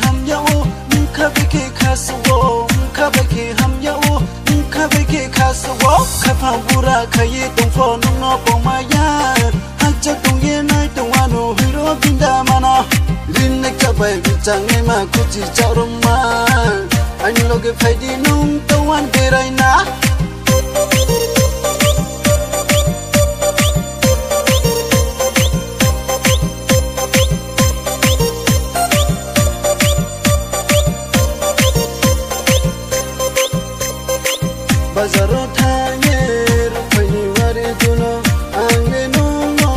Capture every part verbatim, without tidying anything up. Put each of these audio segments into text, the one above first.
Hamya ou, bkha bai khe khasuh ou, bkha bai khe hamya ou, bkha bai khe khasuh ou. Khaphang bura khai ye tong pho nung no pongma ya. Hakcha tong ye nai tong ano hero bindamano. Rinai kcha bai bchangnaima khuchi chaohromma. Aini loge phai di nung tongwan berai na. Bazar wo thanng ye ruhphai ni wari juno, ang le nung no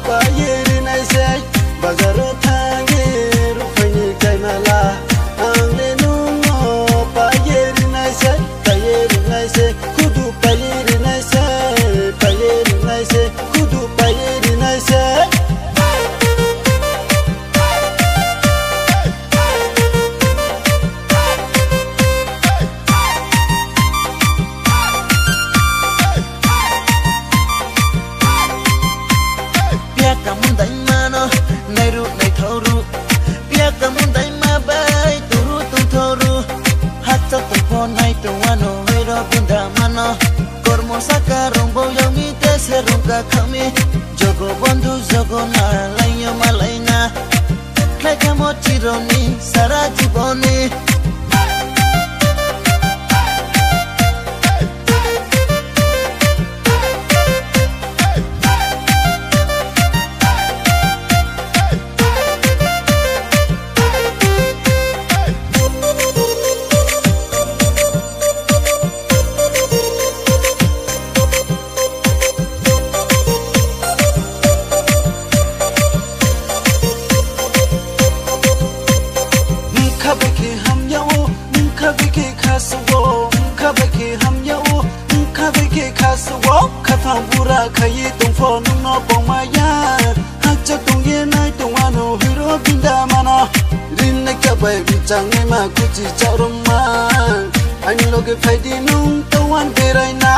pai ye rinai se. Bazar wo thanng ye ruhphai ni kaimala, ang le nung no pai ye rinai se, pai ye rinai se, khudu pai ye rinai se, pai ye rinai se, khudu pai ye rinai se. Pia kamundai ma no nairuh naithaoh ruh, pia kamundai ma bai tongruh tongthaoh ruh. Hakcha tong pho nai tong ano hero bindamano. Kormo saka rong bo yag mi te se rong ka khag mi. Jogo bondhu jogo malai yo malai na. Khlai khamo chirao ni sara jibon ni. Bkha bai khe hamya ou, bkha bai khe khasuh ou, bkha bai khe hamya ou, bkha bai khe khasuh ou. Khaphang bura khai ye tong pho nung no pongma ya. Hakcha tong ye nai tong ano hero bindamano. Rinai kcha bai bchangnaima khuchi chaohromma. Aini loge phai di nung tongwan berai na.